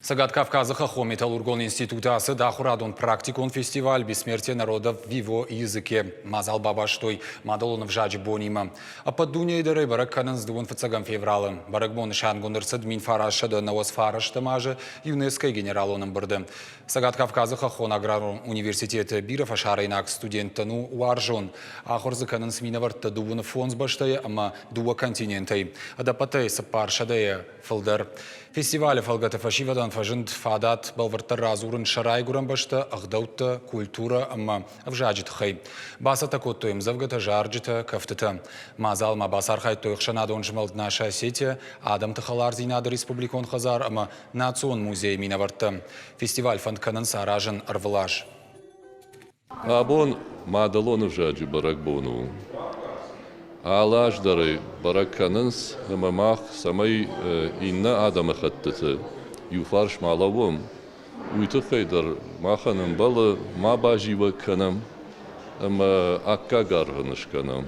Цӕгат Кавказы хӕххон-металлургон институты ацыд ахуырадон-практикон фестиваль «Бессмертие народов в его языке». Мадзал бабастой мадӕлон ӕвзаджы бонимӕ. Ӕппӕт дунейы дӕр ӕй бӕрӕг кӕнынц дыууын фыццӕгӕм февралы. Бӕрӕгбон нысангонд ӕрцыд 1999 азы ЮНЕСКО-йы генералон ӕмбырды. Цӕгат Кавказы хӕххон аграрон университеты бирӕ фӕсарӕйнаг студенттӕн у уарзон. Ахуыр дзы кӕнынц минӕвӕрттӕ дыууын фондз бӕстӕйы ӕмӕ дыууӕ континентӕй. Ӕдӕппӕтӕй цыппарсӕдӕйӕ фылдӕр. Фестивалы фӕлгӕты фӕсивӕдӕн фӕзынд фадат бӕлвырддӕр радзурын сӕ райгуырӕн бӕстӕ, ӕгъдӕуттӕ, культурӕ ӕмӕ ӕвзаджы тыххӕй. Бацӕттӕ кодтой ӕмдзӕвгӕтӕ, зарджытӕ, кӕфтытӕ. Мадзалмӕ бацархайдтой ӕхсӕнадон змӕлд «Наша Осетия», адӕмты хӕлардзинады республикон хӕдзар ӕмӕ Национ музейы минӕвӕрттӕ. Фестиваль фӕнд кӕнынц аразын ӕрвылаз. Абон мадӕлон ӕвзаджы бӕрӕгбон у. Алы аз дӕр ӕй бӕрӕг кӕнынц ӕмӕ мах, цӕмӕй иннӕ адӕмыхӕттыты иу фарс ма лӕууӕм, уый тыххӕй дӕр махӕн ӕмбӕлы ма базивӕг кӕнӕм ӕмӕ аккаг аргъ ын скӕнӕм.